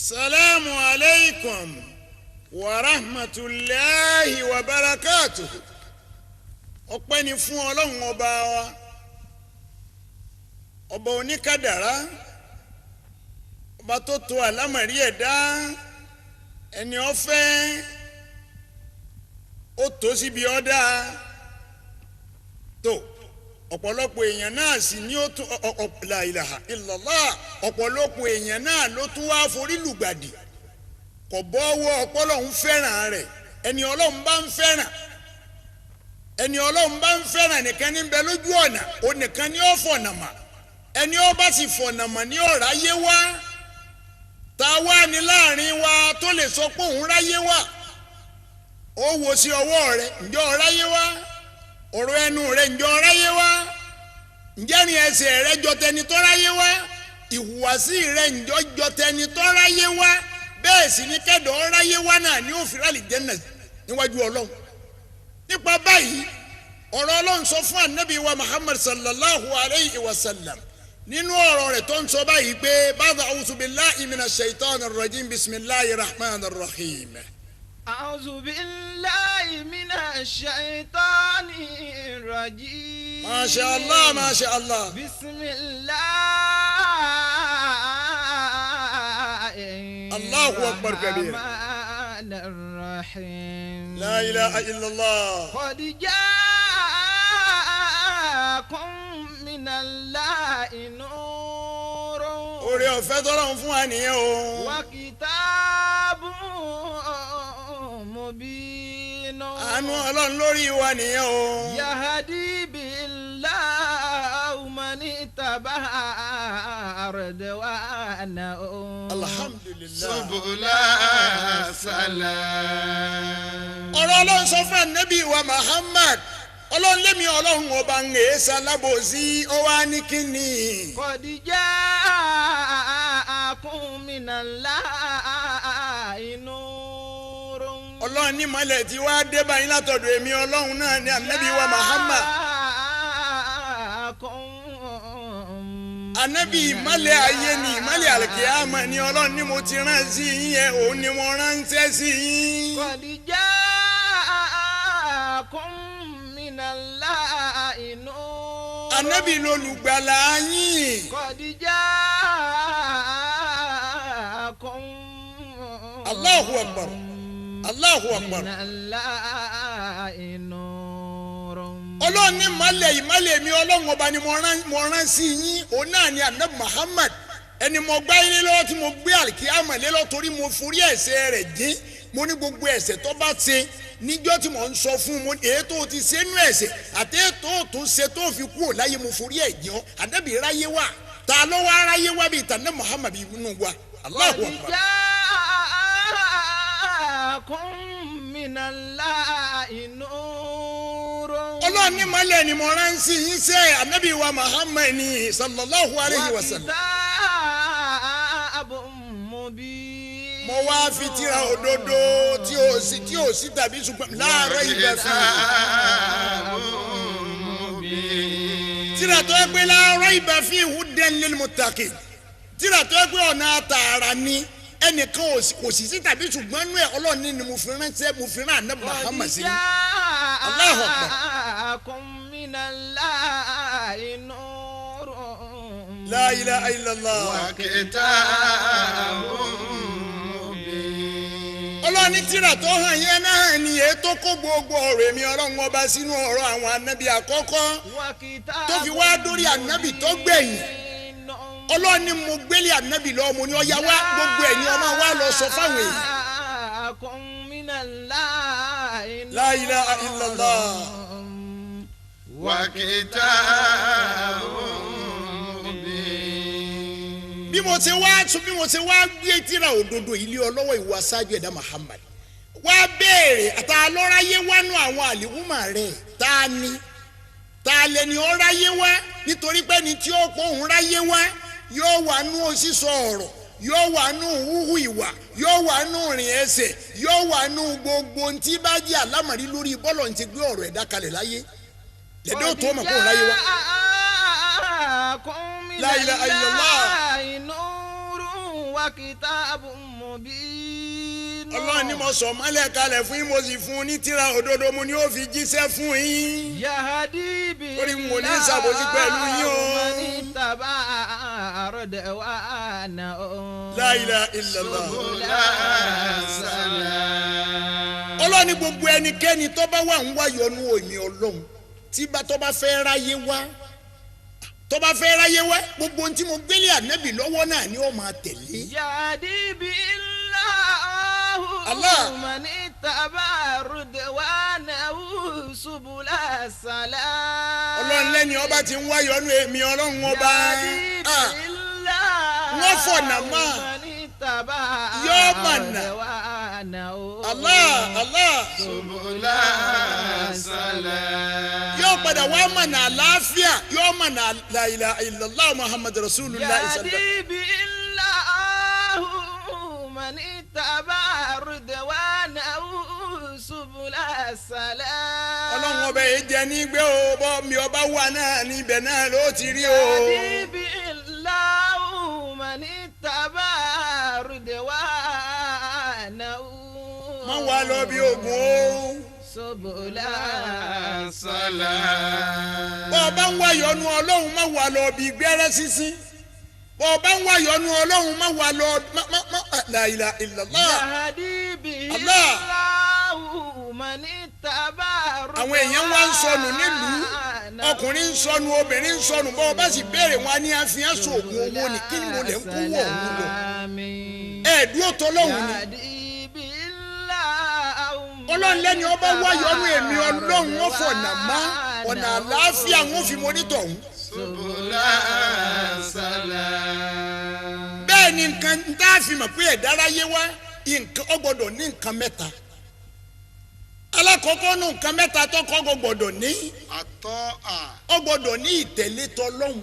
Salamu alaykum wa rahmatulahi wa barakatuhu. Ọpẹ́ ni fún Ọlọ́run ọba wa, ọba oníkádàrá, ọba tó tò àlámọ̀rí ẹ̀dá, ẹni ọ̀fẹ́ ó tó síbi ọ̀dá tó. Ọ̀pọ̀lọpọ̀ èèyàn náà sì ní ó tún la ilaha illallah, ọ̀pọ̀lọpọ̀ èèyàn náà ló tún wá forí lùgbàdì, kò bọ́wọ́ ọpọlọ ń fẹ́ràn rẹ̀. Ẹni Ọlọ́run bá ń fẹ́ràn, ẹni Ọlọ́run bá ń fẹ́ràn nìkan ní bẹ lójú ọ̀nà, ó nìkan ní ó fọ̀nà mà, ẹni ó bá sì fọ̀nà mà ní ọ̀rá yé wá. Ta wá ní láàrin wa tó lè sọ pé òun ráyé wá? Ó wo sí ọwọ́ rẹ̀, ǹjọ́ ráyé wá? Ọ̀rọ̀ ẹnu rẹ̀, ǹjọ́ ráyé wá? Ǹjẹ́ rìn ẹsẹ̀ rẹ̀ jọ tẹni tó ráyé wá? Ìhùwàsí rẹ̀ ǹjọ́ jọ tẹni tó ráyé wá? Bẹ́ẹ̀ sì ní kẹ́dọ̀ ráyé wá náà ní òfin rálì jẹ́nà níwájú Ọlọ́run. Nípa báyìí, ọ̀rọ̀ Ọlọ́run sọ fún anabi wa Muhammad sallallahu alayhi wa sallam nínú ọ̀rọ̀ rẹ̀ tó ń sọ báyìí pé bàdà a'udhu billahi minash shaitanir rajim, bismillahir rahmanir rahim. A'udhu billahi minash shaitanir rajim. Masha Allah, masha Allah. Bismillah. Allahu akbar kabir. Rahim. La ilaha illallah. Qad ja'akum minallahi nurun. Oore ọ̀fẹ́ tọ́lọ́run fún wa nìyẹn o. Wa kitabun mubin. Àánú Ọlọ́run lórí wa nìyẹn o. Yahdi billahu man ittaba'a ridwanahu. Alhamdulillah. Subula salam. Ọ̀rọ̀ Ọlọ́run sọ fún ànábì wa Muhammad, Ọlọ́run lémi Ọlọ́run ọba ń lè ṣalábòsí, ó wá ní kíni. Qad ja'akum minallahi nurun. Ọlọ́run ní mọ́lẹ̀ tí wàá dé báyìí látọ̀dọ̀ èmi Ọlọ́run náà ní ànábì wa Muhammad. Ànábì ìmọ́lẹ̀ ayé ni ìmọ́lẹ̀ àlùkìyámà ni Ọlọ́run ní mo ti rán sí yín yẹn, òun ni mo ránṣẹ́ sí yín. Qad ja'akum minallahi nurun. Ànábì lolùgbàlà yín. Qad ja'akum. Allahu akbar. Allahu akbar. Minallahi nurun. Ọlọ́run ní ìmọ́lẹ̀ ìmọ́lẹ̀ mi Ọlọ́run ọba ni mo rán sí yín, òun náà ni ànábì Muhammad, ẹni mo gbá ilé lọ́wọ́ tí mo gbé àlìkíyàmọ̀ lé lọ́wọ́ torí mo forí ẹ̀ṣẹ̀ rẹ̀ dín. Mo ní gbogbo ẹ̀ṣẹ̀ tó bá ṣe níjọ́ tí mo ń sọ fún mo èyí tó ti ṣe nú ẹ̀ṣẹ̀ àti èyí tó tún ṣe tó fi kúrò láyé mo forí ẹ̀ jìn ọ́. Ànábì ráyé wá, ta ló wá ráyé wá bíi tànà Muhammad inú wa. Allahu akbar. Ja'akum minallahi nurun. Ọlọ́run ní mọ́lẹ̀ ni mo rán sí yín sẹ́ ànábì wa Muhammad ni sallallahu alayhi wa sallam. Wa kitabun mubin. Mo wá fi tírà òdodo tí ó sí tàbí ṣùgbọ́n láàárọ̀ ìgbà fi. Tírà tó yẹ pé láàárọ̀ ìgbà fi hudan lil muttaqin. Tírà tó yẹ pé ọ̀nà àtàrà ni ẹnìkan kò sì sí tàbí ṣùgbọ́n nú ẹ̀ Ọlọ́run ní ni mo fi ránṣẹ́, mo fi rán ànábì Muhammad sí. Allahu akbar. Ja'akum minallahi nurun. La ilaha illallah. Wa kitabun mubin. Ọlọ́run ní tírà tó hàn yẹn náà ni èyí tó kó gbogbo ọ̀rọ̀ èmi Ọlọ́run ọba sínú ọ̀rọ̀ àwọn ànábì àkọ́kọ́ tó fi wá dórí ànábì tó gbẹ̀yìn. Ọlọ́run ní mo gbélé ànábì lọ́wọ́, mo ní ọya wá gbogbo ẹ̀yin ọmọ wa lọ sọ fáwọn èèyàn. La ilaha illallah. Wa kitabun mubin. Bí mo ṣe wá tún bí mo ṣe wá gbé tírà òdodo ilé ọlọ́wọ́ ìwọ aṣáájú ẹ̀dá Muhammad wá béèrè àtàlọ́ráyé wánú àwọn àlìwúmà rẹ̀, ta ni ta lẹni ọ̀ráyé wá? Nítorí pé ní tí ó pọ̀ òun ráyé wá yóò wà nú sísọ ọ̀rọ̀, yóò wà nú húhù ìwà, yóò wà nú rìn ẹsẹ̀, yóò wà nú gbogbo ntí bá jẹ́ àlámọ̀rí lórí bọ́lọ̀ ń ti gbé ọ̀rọ̀ ẹ̀dá kalẹ̀ láyé lẹ́dọ̀ tó mọ̀ kó ráyé wá. La ilaha illallah. Wa kitabun مبين. Ọlọ́run ni mo sọ mọ́lẹ̀ kalẹ̀ fún yín, mo sì fún un ní tírà òdodo, mo ní ó fi jíṣẹ́ fún yín. يهدي به Torí n ò ní ṣàbòsí pẹ̀lú yín o. من اتبع رضوانه La ilaha illallah. Subula salam. Ọlọ́run ní gbogbo ẹnikẹ́ni tó bá wà ń wá yọ́nú èmi Ọlọ́run, tí bá tó bá fẹ́ ráyé wá, tó bá fẹ́ ráyé wá, gbogbo ohun tí mo gbélé ànábì lọ́wọ́ náà ni ó máa tẹ̀lé. يهدي به الله Allah. من اتبع رضوانه سبل السلام. Ọlọ́run lẹ́ni ọba ti ń wá yọ́nú èmi Ọlọ́run ọba. يهدي Ah, به الله Wọ́n fọ̀nà mọ́. من اتبع Yóò mọ̀nà. رضوانه Allah Allah. Subula salam. Yóò padà wá mọ̀nà àlàáfíà, yóò mọ̀nà la ilaha illallah Muhammad rasulullah sallallahu. يهدي به الله من اتبع رضوانه سبل السلام. Ọlọ́run ọba yìí jẹ ní gbé o, bọ́ mi ọba wà náà níbẹ̀ náà ló ti rí o. يهدي به الله من اتبع رضوانه Má wà lọ bí oògùn o. سبل Salam. Bọ́ ọba ń wá yọ́nú Ọlọ́run, má wà lọ bí gbẹ́rẹ́ sísín. Bọ́ ọba ń wá yọ́nú Ọlọ́run, má wà lọ má má má la ilaha illallah. يهدي به Allah. الله من اتبع Àwọn èèyàn wá ń sọnù nílùú, ọkùnrin ń sọnù, obìnrin ń sọnù. Bọ́ ọba sì béèrè wọn ní àfihàn sóògùn owó ni, kí ni mo lè ń kó wọ̀ ọ̀hún lọ. Ẹ dúró tọ́lọ́hún ni. Ọlọ́run lẹ́ni ọba wá yọ́nú èmi Ọlọ́run, ó fọ̀nà má ọ̀nà àlàáfíà wọn fi mọ onítọ̀hún. Subula salam. Bẹ́ẹ̀ ni nǹkan tá a fi mọ̀ pé ẹ̀dá ráyé wá, nǹkan ó gbọ́dọ̀ ní nǹkan mẹ́ta. Alákọ̀ọ́kọ́ nù nǹkan mẹ́ta tọkọ gbọ́dọ̀ ní, Àtọ́à. ó gbọ́dọ̀ ní ìtẹ̀lé tọlọ́hun,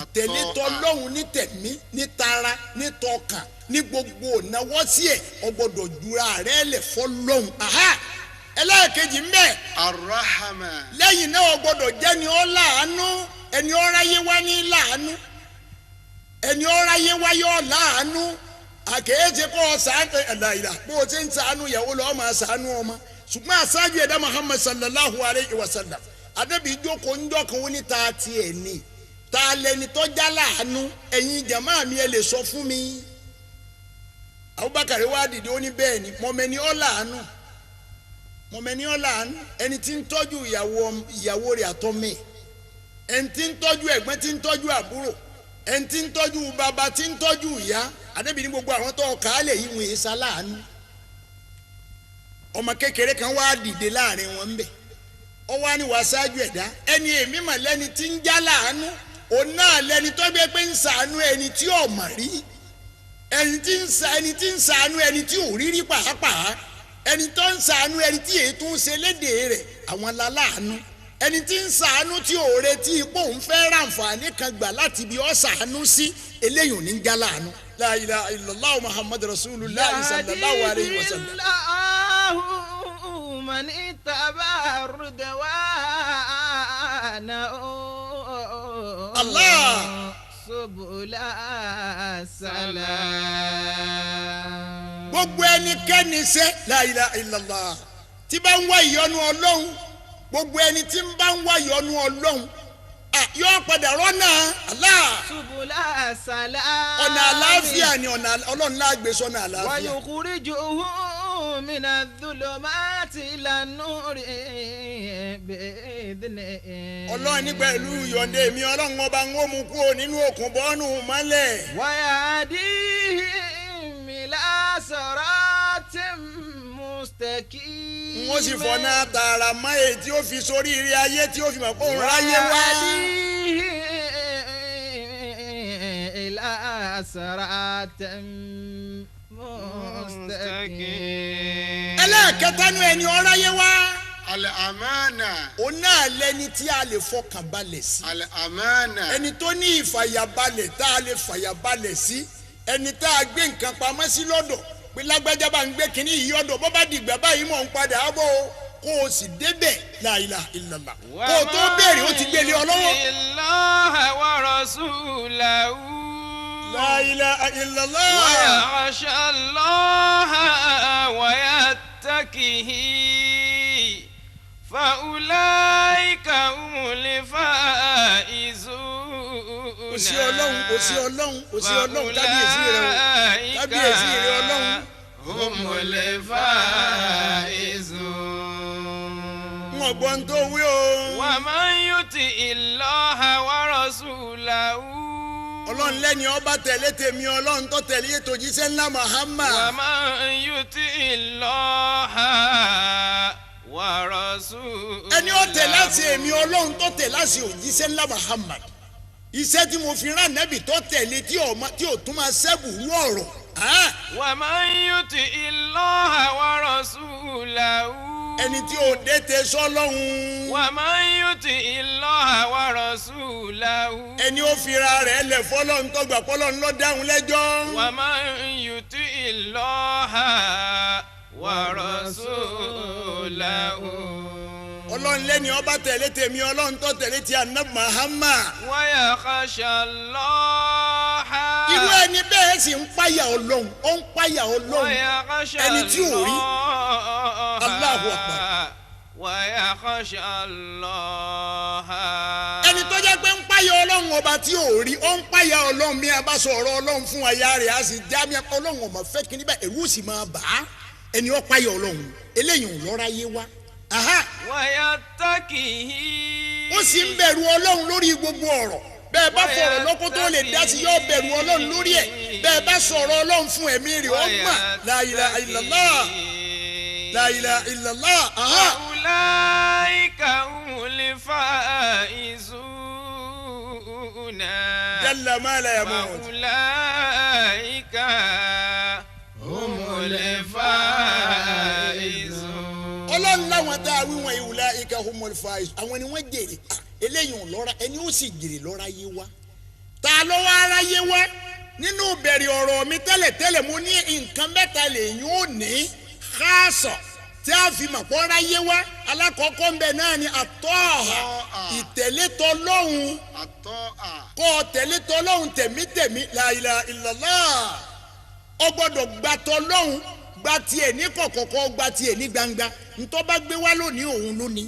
ìtẹ̀lé tọlọ́hun ní tẹ̀mí, ní tara, ní tọkàn, ní gbogbo ìnáwó sí ẹ̀, ó gbọ́dọ̀ jura rẹ̀ lẹ̀ fọlọ́hun. Aha, ẹlẹ́ẹ̀kejì ń bẹ. Arahama. Lẹ́yìn náà, ó gbọ́dọ̀ jẹ́ ni ó láàánú. Ẹni ó ráyé wá ní láàánú, ẹni ó ráyé wá yọ láàánú. Àkèéṣe kó o sàánú ẹ̀dá bó o ṣe ń sàánú ìyàwó lọ́ọ́ máa sàánú ọmọ. Ṣùgbọ́n aṣáájú ẹ̀dá Muhammad sallallahu alayhi wa sallam, adébí jókòó ńjọ́ kan, ó ní ta tiẹ̀ ní ta lẹni tó já láàánú? Ẹ̀yin jàmáà mi, ẹ lè sọ fún mi? Abubakar wá dìde, ó ní bẹ́ẹ̀ ni, mọ̀mẹ́ni ó láàánú, mọ̀mẹ́ni ó láàánú, ẹni tí ń tọ́jú ìyàwó rẹ̀ àtọ́mẹ́, ẹni tí ń tọ́jú ẹ̀gbọ́n, tí ń tọ́jú àbúrò, ẹni tí ń tọ́jú bàbá, tí ń tọ́jú ìyá. Adébí ní gbogbo àwọn tó kàálẹ̀ yìí, wọ́n èsà láàánú. Ọmọ kékeré kan wá dìde láàrin wọn ń bẹ̀, ó wá ní wàá ṣáájú ẹ̀dá, ẹni èmi mà lẹ́ni tí ń já láàánú, òun náà lẹ́ni tó gbé pé ń ṣàánú ẹni tí ò mọ̀ rí, ẹni tí ń ṣàánú ẹni tí ò rí rí pàápàá, ẹni tó ń ṣàánú ẹni tí èyí tó ń ṣe léde rẹ̀, àwọn láláàánú, ẹni tí ń ṣàánú tí ò retí ipò ń fẹ́ ràǹfààní kan gbà láti ibi ọ́ ṣàánú sí, eléyìí ò ní já láàánú. La ilaha illallah Muhammad rasulullah sallallahu alayhi wa sallam. الله من اتبع رضوانه Allah. سبل السلام. Gbogbo ẹnikẹ́ni ṣe la ilaha illallah tí bá ń wá ìyọ́nú Ọlọ́run, gbogbo ẹni tí ń bá ń wá ìyọ́nú Ọlọ́run, yóò padà rọ́nà Allah. سبل السلام. Ọ̀nà àlàáfíà ni ọ̀nà Ọlọ́run láàgbé sọ́nà àlàáfíà. ويخرجه من الظلمات إلى النور بإذنه. Ọlọ́run ní pẹ̀lú yọ̀ǹde mi Ọlọ́run ọba, ń ó mú kúrò nínú òkun bọ́nù mọ́lẹ̀. ويهديهم إلى صراط مستقيم. N ó sì fọ̀nà tààrà mọ́ èyí tí ó fi sórí ire ayé, tí ó fi mọ̀ pé òun ráyé wá. ويهديهم إلى صراط مستقيم. Ẹlẹ́ẹ̀kẹta nu ẹni ọ̀ráyé wá, Al-amana. òun náà lẹni tí a lè fọkàn balẹ̀ sí. Al-amana. Ẹni tó ní ìfàyàbalẹ̀ tá a lè fàyàbalẹ̀ sí, ẹni tá a gbé nǹkan pamọ́ sí lọ́dọ̀ pé lágbájá bá ń gbé kínní yìí ọ̀dọ̀, bọ́ bá dìgbà báyìí mọ̀ ń padà á bọ̀ o, kó o sì débẹ̀, la ilaha illallah, kó o tó béèrè ó ti gbélé ọ lọ́wọ́. الله ورسوله. La ilaha illallah. ويخشى الله ويتقه فأولئك هم الفائزون. Kò sí Ọlọ́run, kò sí Ọlọ́run, kò sí Ọlọ́run, kábíyèsí rẹ o, kábíyèsí rẹ Ọlọ́run. هم الفائزون. Wọn gbọ́n tó wí o. ومن يطع الله ورسوله Ọlọ́run lẹ́ni ọba tẹ̀lé tèmi Ọlọ́run tó tẹ̀lé ètò jíṣẹ́ ńlá Muhammad. ومن يطع الله ورسوله Ẹni ó tẹ̀ láti èmi Ọlọ́run tó tẹ̀ láti òjíṣẹ́ ńlá Muhammad. Iṣẹ́ tí mo fi rán nẹ́bì tó tẹ̀lé tí ò tún máa ṣẹ́bù rú ọ̀rọ̀. ومن يطع الله ورسوله Ẹni tí ò dé tẹ sọ́lọ́hún. ومن يطع الله ورسوله Ẹni ó fira rẹ̀ lẹ̀ fọlọ́run tó gbà fọlọ́run ló dáhùn lẹ́jọ́. ومن يطع الله ورسوله Ọlọ́run lẹ́ni ọba tẹ̀lé tèmi Ọlọ́run tó tẹ̀lé ti àná Muhammad. ويخشى الله Irú ẹni bẹ́ẹ̀ sì ń páyà Ọlọ́run, ó ń páyà Ọlọ́run. ويخشى Ẹni tí ò rí. الله Allahu Akbar. ويخشى الله Ẹni tó jẹ́ pé ń páyà Ọlọ́run ọba tí ò rí, ó ń páyà Ọlọ́run bí a bá sọ ọ̀rọ̀ Ọlọ́run fún aya rẹ̀ á sì já mi Ọlọ́run ọmọ fẹ́ kí níbẹ̀ ẹ̀rú sì máa bà á. Ẹni ó páyà Ọlọ́run, eléyìí ò lọ́ra yé wa. Aha. ويتقه Ó sì ń bẹ̀rù Ọlọ́run lórí gbogbo ọ̀rọ̀. Bẹ́ẹ̀ bá fọ̀rọ̀ lọ́kọ́ tó lè dá sí yóò bẹ̀rù Ọlọ́run lórí ẹ̀. Bẹ́ẹ̀ bá sọ̀rọ̀ Ọlọ́run fún ẹ̀mí rẹ̀ ó mà. La ilaha illallah. La ilaha illallah. Aha. أولئك هم الفائزون Jalla ma la yamut. وأولئك هم الفائزون. Ọlọ́run láwọn tá a wí wọn ulaika humul faizun, àwọn ni wọ́n jèrè. Eléyìí ò lọ́ra, ẹni ó sì jèrè lọ́ra yé wa. Ta ló wá aráyé wá? Nínú ìbẹ̀rẹ̀ ọ̀rọ̀ mi tẹ́lẹ̀tẹ́lẹ̀ mo ní nǹkan mẹ́ta lèyìn ò ní xaasọ̀ tí a fi mọ̀ pọ́ ráyé wá. Alákọ̀ọ́kọ́ ń bẹ náà ni àtọ́ọ̀hà, ìtẹ̀lé tọlọ́hun, kọ́ ọ tẹ̀lé tọlọ́hun tẹ̀mítẹ̀mí. La ilaha illallah. Ọ gbọ́dọ̀ gba tọlọ́hun, gba tiẹ̀ ní kọ̀kọ̀kọ̀, gba tiẹ̀ ní gbangba. Ntọ́ bá gbé wá lónìí òun lónìí.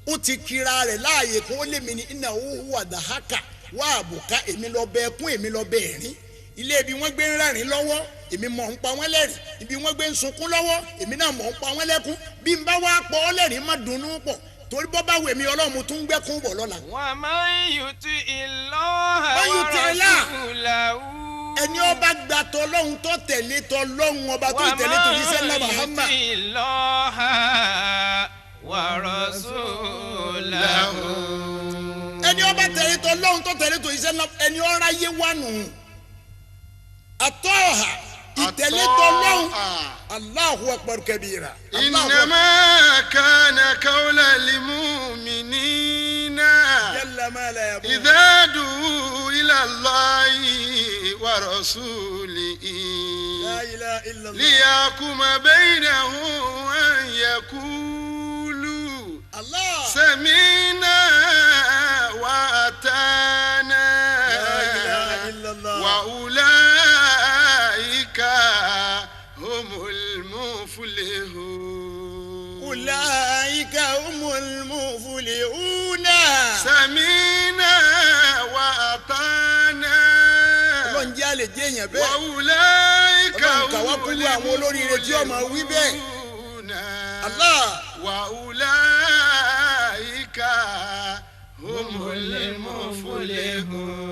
Ó ti kira rẹ̀ láàyè kó lé mi ní iná owó àdàhákà wá àbùká, èmi lọ bẹ ẹkún, èmi lọ bẹ ẹ̀rín. Ilé ibi wọ́n gbé ń rẹ́rìn lọ́wọ́, èmi mọ̀ ń pa wọ́n lẹ́rìn. Ibi wọ́n gbé ń sunkún lọ́wọ́, èmi náà mọ̀ ń pa wọ́n lẹ́kún. Bí n bá wá pọ̀ ọ́ lẹ́rìn má dunnú pọ̀, torí bọ́ bá wù èmi Ọlọ́run mo tún ń gbẹ́kún bọ̀ lọ́la. ومن يطع الله ورسوله Ẹni ọba gba tọlọ́hun tó tẹ̀lé tọlọ́hun ọba tó tẹ̀lé tòjíṣẹ́ ńlá Muhammad. ومن يطع الله ورسوله Ẹni ọba tẹ̀lé tọlọ́hun tó tẹ̀lé tòjíṣẹ́ ńlá, ẹni ọ̀rá yé wá nù. Àtọ́ọ̀hà, ìtẹ̀lé tọlọ́hun. Allahu akbar kabira. Allahu akbar. إنما كان قول المؤمنين Jalla ma la yamut. إذا دعوا إلى الله ورسوله La ilaha illallah. ليحكم بينهم أن يقولوا Allah. سمعنا وأطعنا La ilaha illallah. وأولئك هم المفلحون. أولئك هم المفلحون. سمعنا وأطعنا Ọlọ́run jẹ́ àlè jẹ́ èèyàn bẹ́ẹ̀. وأولئك Ọlọ́run kà wá هم kúrú àwọn olóríire tí ó máa wí bẹ́ẹ̀. المفلحون. Allah. وأولئك هم المفلحون.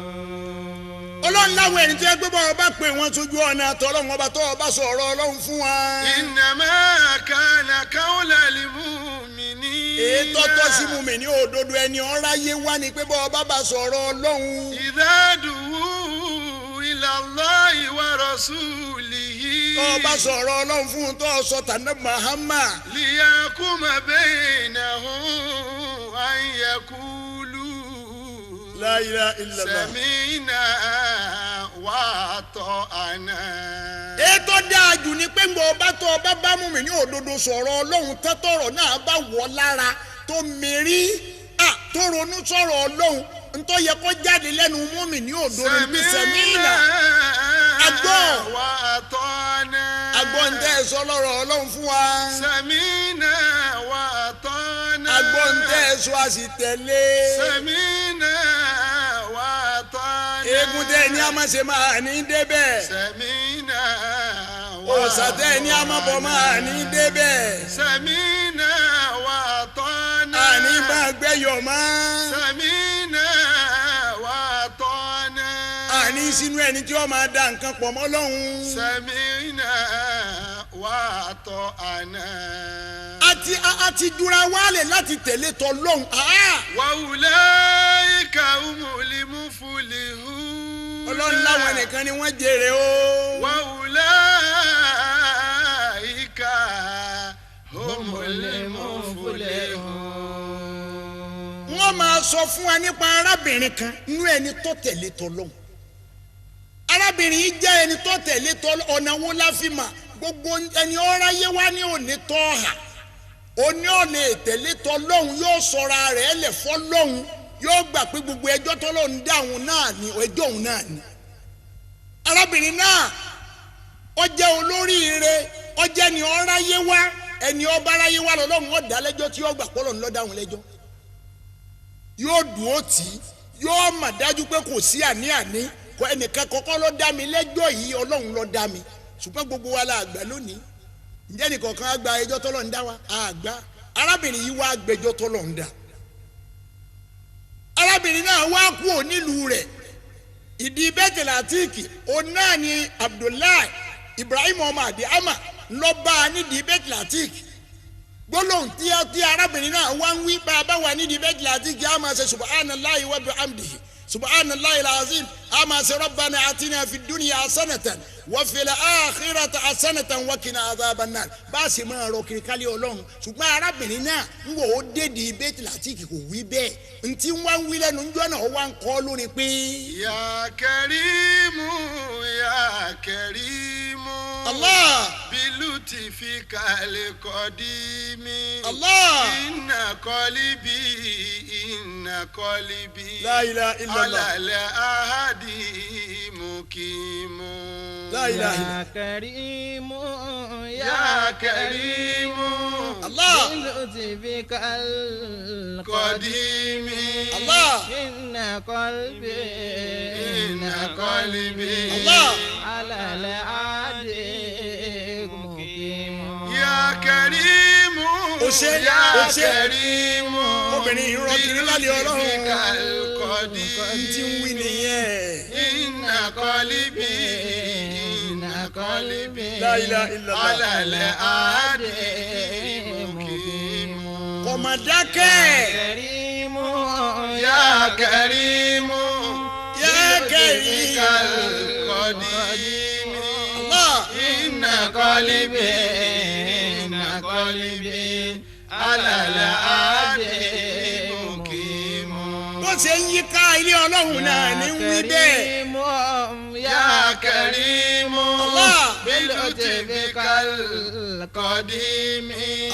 Ọlọ́run láwọn ẹni tí ẹ gbé bọ́ ọba pé wọ́n sójú ọ̀nà àtọ́lọ́run ọba tó ọba sọ̀rọ̀ Ọlọ́run fún wa. إنما كان قول المؤمنين Ètò tọ́ sí mu mi ní òdodo ẹni ọ̀ráyé wá ni pé bọ́ ọba bá sọ̀rọ̀ Ọlọ́run. إذا دعوا إلى الله ورسوله Tó ọba sọ̀rọ̀ Ọlọ́run fún un tó sọ tànà Muhammad. ليحكم بينهم أن يقولوا La ilaha illallah. سمعنا وأطعنا. Ètò dáa jù ni pé ńgbọ́ ọba tó ọba bá mú mi ní òdodo sọ̀rọ̀ Ọlọ́run tẹ́tọ̀rọ̀ náà bá wọ̀ lára tó mìírí tó ronú sọ̀rọ̀ Ọlọ́run Ntọ́ yẹ kó jáde lẹ́nu mọ́mì ní òdo ní sẹ̀mínà. Agbọ́. وأطعنا. Agbọ́ ń tẹ́ ẹ sọ lọ́rọ̀ Ọlọ́run fún wa. سمعنا وأطعنا. Agbọ́ ń tẹ́ ẹ sọ a sì tẹ̀lé. سمعنا وأطعنا. Eégún tẹ́ ẹ ní a máa ṣe máa ní débẹ̀. سمعنا. Òòṣà tẹ́ ẹ ní a máa bọ̀ máa ní débẹ̀. سمعنا وأطعنا. Àní bá gbẹ́yọ̀ mọ́. سمعنا وأطعنا. Àní sínú ẹni tí ó máa da nǹkan pọ̀ mọ́ Ọlọ́run. سمعنا وأطعنا. Àti dúra wálẹ̀ láti tẹ̀lé tọlọ́hun. وأولئك هم المفلحون. Ọlọ́run láwọn nìkan ni wọ́n jèrè o. وأولئك هم المفلحون. Wọ́n máa sọ fún wa nípa arábìnrin kan nínú ẹni tó tẹ̀lé tọlọ́hun. Arábìnrin yìí jẹ́ ẹni tó tẹ̀lé tọlọ́hun. Ọ̀nà wo la fi mà? Gbogbo ẹni ọ̀ráyé wá ní òní tọ́ha. Òní ọ̀nà ìtẹ̀lé tọlọ́hun yóò sọra rẹ̀ lẹ̀ fọlọ́hun, yóò gbà pé gbogbo ẹjọ́ tọ́lọ́hun dá òun náà ni, ẹjọ́ òun náà ni. Arábìnrin náà ó jẹ́ olóríire, ó jẹ́ ni ọ̀ráyé wá, ẹni ọba aráyé wá lọ́lọ́run ó dá lẹ́jọ́ tí ó gbà pọ́lọ́run ló dá òun lẹ́jọ́. Yóò dùn ó tì í, yóò mà dájú pé kò sí àní-àní, kò ẹnìkan kọ́kọ́ ló dá mi lẹ́jọ́ yìí, Ọlọ́run ló dá mi. Ṣùgbọ́n gbogbo wa la àgbà lónìí. Ǹjẹ́ nìkọ̀ọ̀kan á gba ẹjọ́ tọ́lọ́run dá wa? Àgbà. Arábìnrin yìí wá gbẹjọ́ tọ́lọ́run dá. Arábìnrin náà wá kúrò nílùú rẹ̀. Ìdí Bẹ́tẹ̀látìkì òun náà ni Abdullahi Ibrahim ọmọ Àdìámà lọ bá a nídìí Bẹ́tẹ̀látìkì. Gbólóhùn tí arábìnrin náà wá ń wí bá a bá wà nídìí Bẹ́tẹ̀látìkì, a máa ṣe subhanallahi wa bihamdihi subhanallahi alazim, a máa ṣe rabbana atina fid dunya hasanatan wa fil akhirati hasanatan wa qina adhaban nar. Bá a sì máa rọ kiri kálí Ọlọ́run. Ṣùgbọ́n arábìnrin náà ń wò ó dédìí Bẹ́tẹ̀látìkì kò wí bẹ́ẹ̀. Ntí wá ń wí lẹ́nu ńjọ́ náà, ó wá ń kọ́ lórí pé. يا كريم يا كريم. Allah. بلطفك القديم. Allah. إن قلبي إن قلبي. La ilaha illallah. على العهد مقيم. La ilaha يا كريم. يا كريم. Allah. بلطفك القديم. قديم. Allah. إن قلبي إن قلبي. Allah. على العهد مقيم. يا كريم. Ó ṣe, يا ó ṣe. كريم. Obìnrin yìí rọ kiri lálẹ́ Ọlọ́run. بلطفك القديم. Ntí ń wí nìyẹn. إن قلبي إن قلبي. La ilaha illallah. على العهد مقيم. Kò mà dákẹ́. كريم. يا كريم. يا كريم. القديم. Allah. إن قلبي إن قلبي على العهد مقيم. Bó ṣe ń yí ká ilé Ọlọ́run náà ní ń wí bẹ́ẹ̀. كريم. يا كريم. Allah. بلطفك القديم.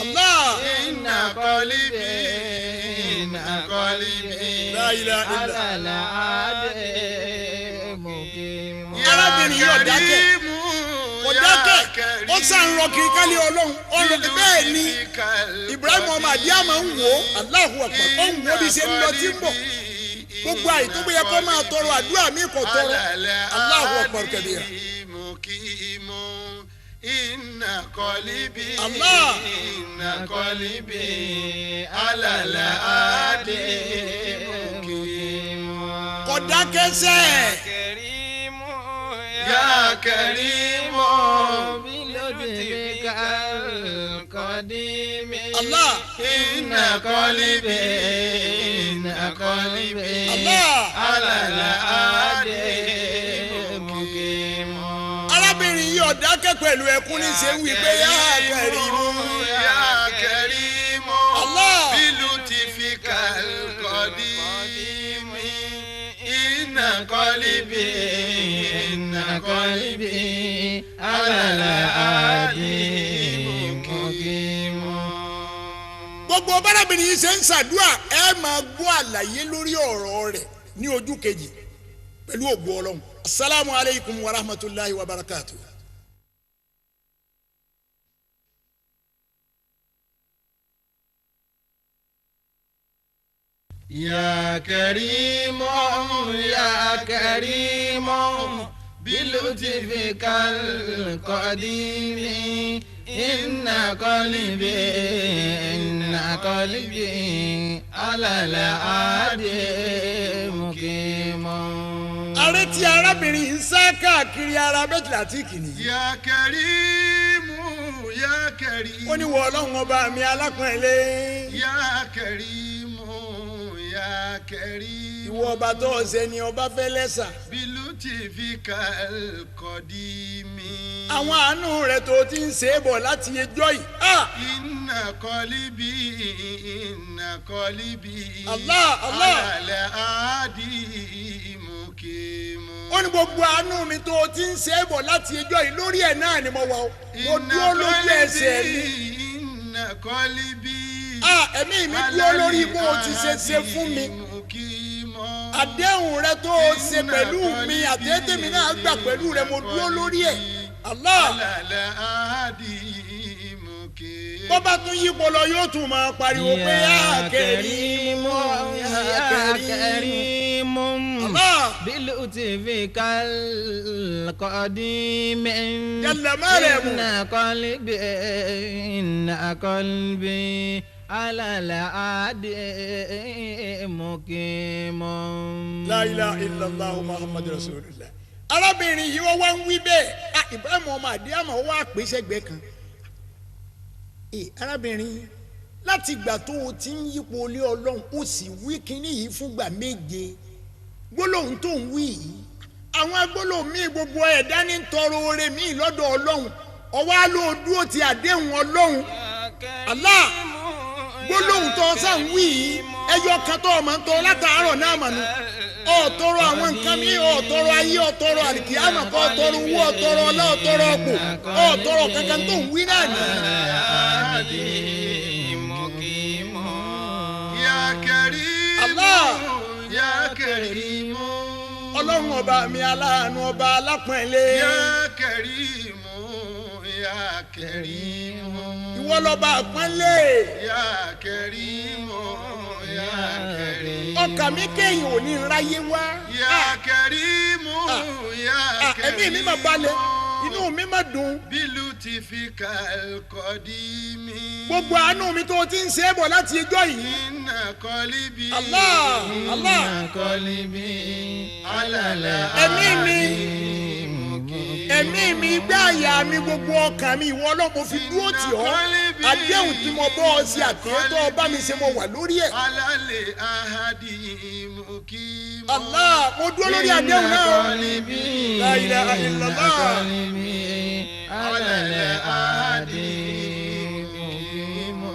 Allah. إن قلبي إن قلبي. La ilaha illallah. على العهد مقيم. Arábìnrin yìí ò dákẹ́. Kò dákẹ́. Ó sàn rọ kiri kálí Ọlọ́run. Ọlọ́ bẹ́ẹ̀ ni Ibrahim ọmọ Àdìámà ń wò ó. Allahu Akbar. Ó ń wo bí ṣe ń lọ tí ń bọ̀. Gbogbo àyè tó bóyá kó máa tọrọ àdúrà mi kò tọrọ. Allahu Akbar kabira. إن قلبي Allah. إن قلبي على العهد مقيم. Kò dákẹ́ sẹ́. كريم. يا كريم. بلطفك القديم. Allah. إن قلبي إن قلبي. Allah. على العهد مقيم. Arábìnrin yìí ò dákẹ́ pẹ̀lú ẹkún ní ṣe ń wí pé yá Karimu. يا كريم. Allah. بلطفك القديم. إن قلبي إن قلبي على العهد مقيم. Gbogbo bárábìnrin yìí ṣe ń ṣàdúrà, ẹ máa gbọ́ àlàyé lórí ọ̀rọ̀ rẹ̀. ní ojú kejì pẹ̀lú ògo Ọlọ́run. Asalaamu alaykum wa rahmatulahi wa barakatuh. Ya Karim, Ya Karim, بلطفك القديم إن قلبي إن قلبي على العهد مقيم. Aré tí arábìnrin ń sá káàkiri ara Bẹ́tìlátìkì nìyí. Ya Karim, Ya Karim. Ó ní wọ Ọlọ́run ọba mi alápọ̀nlé. Ya Karim, Ya Karim. Ìwọ ọba tó ọ̀sẹ̀ ni ọba fẹ́ lẹ́sà. Bilutifika alqadimi. Àwọn àánú rẹ̀ tó ti ń ṣe é bọ̀ láti ẹjọ́ yìí. Inna qalibi, inna qalibi. Allah, Allah. Ala al-ahdi muqimu. Ó ní gbogbo àánú mi tó ti ń ṣe é bọ̀ láti ẹjọ́ yìí lórí ẹ̀ náà ni mo wà o. Mo dúró lójú ẹsẹ̀ mi. Inna qalibi. Ẹ̀mí mi dúró lórí bó o ti ṣe ṣe fún mi. Àdéhùn rẹ tó o ṣe pẹ̀lú mi àtẹ́tẹ́mi náà gbà pẹ̀lú rẹ mo dúró lórí ẹ̀. Allah. Bó bá tún yípo lọ yóò tún máa pariwo pé Ya Karim, Ya Karim. Allah. Bilutifika alqadim. Jalla maalemu. Inna qalbi, inna qalbi. Ala al-ahdi muqimu. La ilaha illallah Muhammadu Rasulullah. Arábìnrin yìí wọ́n wá ń wí bẹ́ẹ̀. Ibrahim ọmọ àdéhàmọ̀ wá pè sẹ́gbẹ̀ẹ́ kan. Arábìnrin láti ìgbà tó o ti ń yípo ilé Ọlọ́run ó sì wí kínní yìí fúngbà méje. Gbólóhùn tó ń wí yìí. Àwọn gbólóhùn míì gbogbo ẹ̀dá ní tọrọ oore míì lọ́dọ̀ Ọlọ́run. Ọwọ́ á lò dúró ti àdéhùn Ọlọ́run. Allah. Gbólóhùn tó sàn wí yìí ẹyọ kan tó ọmọ ń tọrọ látàárọ̀ náà mọ̀nù ọ̀tọ̀rọ̀ àwọn nǹkan mi ọ̀tọ̀rọ̀ ayé ọ̀tọ̀rọ̀ àlìkìyàmọ̀ kọ́ ọ̀tọ̀rọ̀ owó ọ̀tọ̀rọ̀ ọlá ọ̀tọ̀rọ̀ ọ̀pọ̀ ọ̀tọ̀rọ̀ kankan tó ń wí náà nìyí. Ya Karim, Allah. Ya Karim. Ọlọ́run ọba mi aláàánú ọba alápọ̀nlé. Ya Karim, Ya Karim. Ìwọ lọba àpọ́nlé. Ya Karim, Ya Karim. Ọkàn mi kéèyàn ò ní ráyé wá. Ya Karim, Ya Karim. Ẹ̀mí mi máa balẹ̀, inú mi máa dùn. Bilutifika alqadimi. Gbogbo àánú mi tó ti ń ṣe é bọ̀ láti ẹjọ́ yìí. Inna qalbi. Allah, Allah. Inna qalbi. Ala Ẹ̀mí mi. Ẹ̀mí mi gbé àyà mi gbogbo ọkàn mi ìwọ Ọlọ́run mo fi dúró tì ọ́. Àdéhùn tí mo bọ́ ọ sí àtẹ̀tọ́ ọba mi ṣe mo wà lórí ẹ̀. Alale ahadi muqimu. Allah, mo dúró lórí àdéhùn náà. La ilaha illallah. Alale ahadi muqimu.